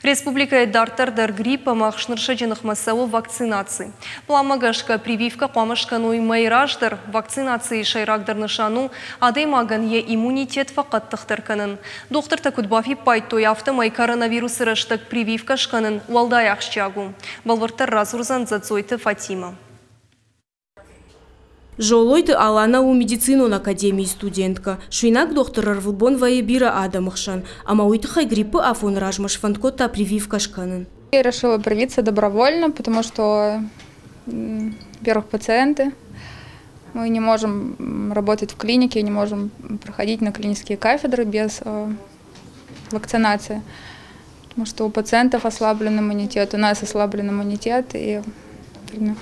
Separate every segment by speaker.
Speaker 1: Республикӕйы дарддӕр дӕр грипп ӕмӕ ӕхснырсӕджы ныхмӕ цӕуы вакцинаци. Пъланмӕ гӕсгӕ прививкӕ хъуамӕ скӕной мӕй раздӕр. Вакцинацийы сӕйрагдӕр нысан у адӕймагӕн йӕ иммунитет фӕхъӕддыхдӕр кӕнын. Дохтыртӕ куыд бафиппайдтой, афтӕмӕй коронавирусы рӕстӕг прививкӕ скӕнын уӕлдай ахсджиаг у. Бӕлвырддӕр радзурдзӕн Дзӕцъойты Фатимӕ.
Speaker 2: Золойты Алана у медицинон академийы студенткӕ. Суинаг дохтыр ӕрвылбон вӕййы бирӕ адӕмы хсӕн, ӕмӕ уый тыххӕй гриппы афоны размӕ сфӕнд кодта прививкӕ скӕнын.
Speaker 3: Я решила привиться добровольно, потому что, во-первых, пациенты. Мы не можем работать в клинике, не можем проходить на клинические кафедры без вакцинации. Потому что у пациентов ослаблен иммунитет, у нас ослаблен иммунитет, и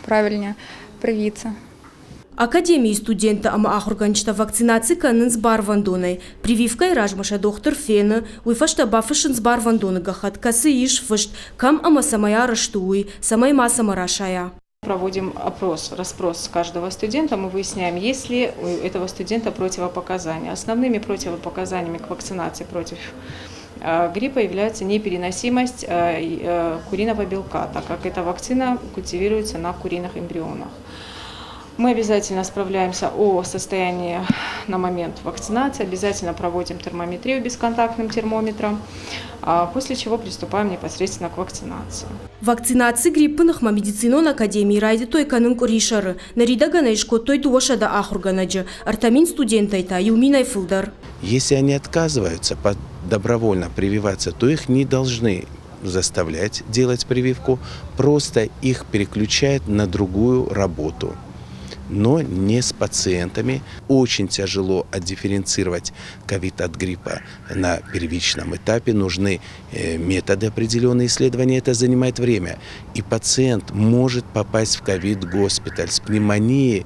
Speaker 3: правильнее привиться.
Speaker 2: Академийы студенттӕ ӕмӕ ахуыргӕнджытӕ вакцинаци кӕнынц барвӕндонӕй. Прививкӕйы размӕ сӕ дохтыр фены, уый фӕстӕ бафыссынц барвӕндоны гӕххӕтт, кӕцы ис фыст, кӕм ӕмӕ цӕмӕй арӕзт у, уый, цӕмӕй мацӕмӕ расайа.
Speaker 4: Проводим опрос, расспрос каждого студента, мы выясняем, есть ли у этого студента противопоказания. Основными противопоказаниями к вакцинации против гриппа является непереносимость куриного белка, так как эта вакцина культивируется на куриных эмбрионах. Мы обязательно справляемся о состоянии на момент вакцинации, обязательно проводим термометрию бесконтактным термометром, после чего приступаем непосредственно к вакцинации.
Speaker 2: Вакцинаци гриппы ныхмӕ медицинон академийы райдыдтой кӕнын къуырисӕры. Ныридӕгӕн ӕй скодтой 200 ахуыргӕнӕджы, 3000 студентӕй та 1000-ӕй фылдӕр.
Speaker 5: Если они отказываются добровольно прививаться, то их не должны заставлять делать прививку, просто их переключают на другую работу, но не с пациентами. Очень тяжело отдифференцировать ковид от гриппа на первичном этапе. Нужны методы определенные исследования, это занимает время. И пациент может попасть в ковид-госпиталь с пневмонией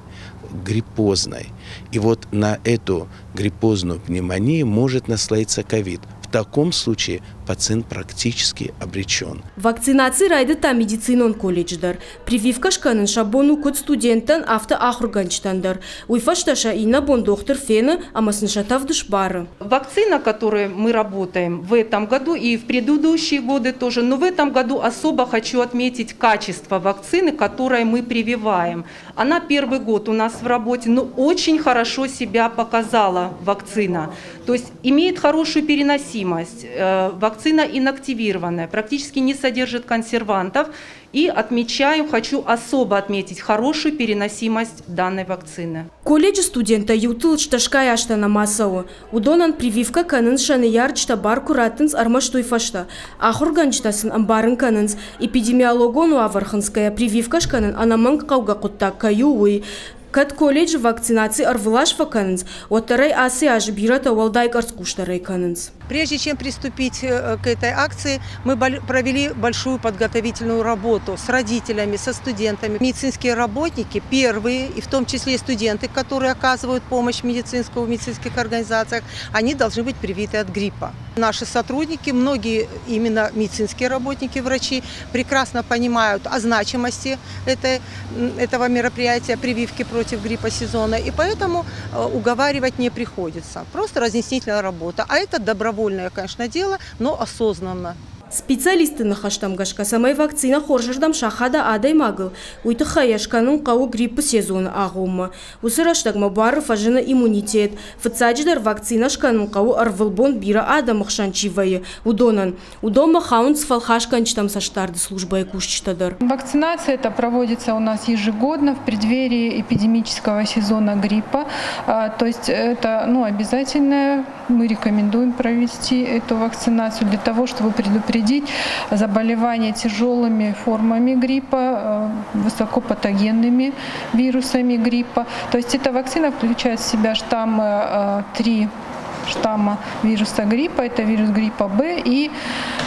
Speaker 5: гриппозной. И вот на эту гриппозную пневмонию может наслоиться ковид. В таком случае пациент практически обречен.
Speaker 2: Вакцинаци райдыдта медицинон колледжы дӕр. Прививкӕ скӕнын сӕ бон у куыд студенттӕн, афтӕ ахуыргӕнджытӕн дӕр. Уый фӕстӕ сӕ иннӕ бон дохтыр фены ӕмӕ сын сӕ тӕвд сбары.
Speaker 6: Вакцина, которой мы работаем в этом году и в предыдущие годы тоже, но в этом году особо хочу отметить качество вакцины, которой мы прививаем. Она первый год у нас в работе, но очень хорошо себя показала вакцина. То есть имеет хорошую переносимость. Вакцина инактивированная, практически не содержит консервантов. И отмечаю, хочу особо отметить хорошую переносимость данной вакцины.
Speaker 2: Колледжы студенттӕй иутыл дӕсгай азтӕ нӕма цӕуы. Уыдонӕн прививкӕ кӕнынц сӕ ныййарджытӕ бар куы раттынц, ӕрмӕст уый фӕстӕ. Ахуыргӕнджытӕ сын ӕмбарын кӕнынц, эпидемиологон уавӕр хынцгӕйӕ прививкӕ скӕнын ӕнӕмӕнг хъӕугӕ хъуыддаг кӕй у, уый. Кӕд колледжы вакцинаци ӕрвылаз фӕкӕнынц, уӕддӕр ӕй ацы аз бирӕтӕ уӕлдай къӕрцхъусдӕрӕй кӕнынц.
Speaker 7: Прежде чем приступить к этой акции, мы провели большую подготовительную работу с родителями, со студентами. Медицинские работники первые, и в том числе и студенты, которые оказывают помощь медицинскую в медицинских организациях, они должны быть привиты от гриппа. Наши сотрудники, многие именно медицинские работники, врачи, прекрасно понимают о значимости этого мероприятия, прививки против гриппа сезона, и поэтому уговаривать не приходится. Просто разъяснительная работа. А это добровольное, конечно, дело, но осознанно.
Speaker 2: Специалистты ныхӕстӕм гӕсгӕ, цӕмӕй вакцинӕ хорзӕрдӕм сахада адӕймагыл, уый тыххӕй йӕ скӕнын хъӕуы гриппы сезоны агъоммӕ. Уыцы рӕстӕгмӕ буары фӕзыны иммунитет. Фыццаджыдӕр вакцинӕ скӕнын хъӕуы ӕрвылбон бирӕ адӕмы хсӕн чи вӕййы, уыдонӕн. Уыдонмӕ хауынц фӕлхасгӕнджытӕм цӕстдарды службӕйы кусджытӕ дӕр.
Speaker 8: Вакцинация это проводится у нас ежегодно в преддверии эпидемического сезона гриппа. То есть это, ну, обязательно мы рекомендуем провести эту вакцинацию для того, чтобы предупредить заболевания тяжелыми формами гриппа, высокопатогенными вирусами гриппа. То есть эта вакцина включает в себя штаммы, три штамма вируса гриппа. Это вирус гриппа Б и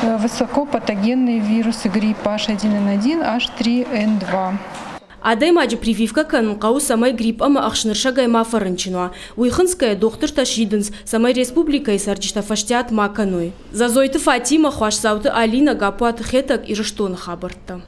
Speaker 8: высокопатогенные вирусы гриппа H1N1, H3N2.
Speaker 2: Адӕймаджы прививкӕ кӕнын хъӕуы, цӕмӕй грипп ӕмӕ ӕхснырсӕгӕй ма фӕрынчын уа. Уый хынцгӕйӕ дохтыртӕ сидынц, цӕмӕй республикӕйы цӕрджытӕ фӕстиат ма кӕной. Зазойты Фатимӕ, Хуасдзауты Алинӕ, Гаппуаты Хетӕг, Ирыстоны хабӕрттӕ.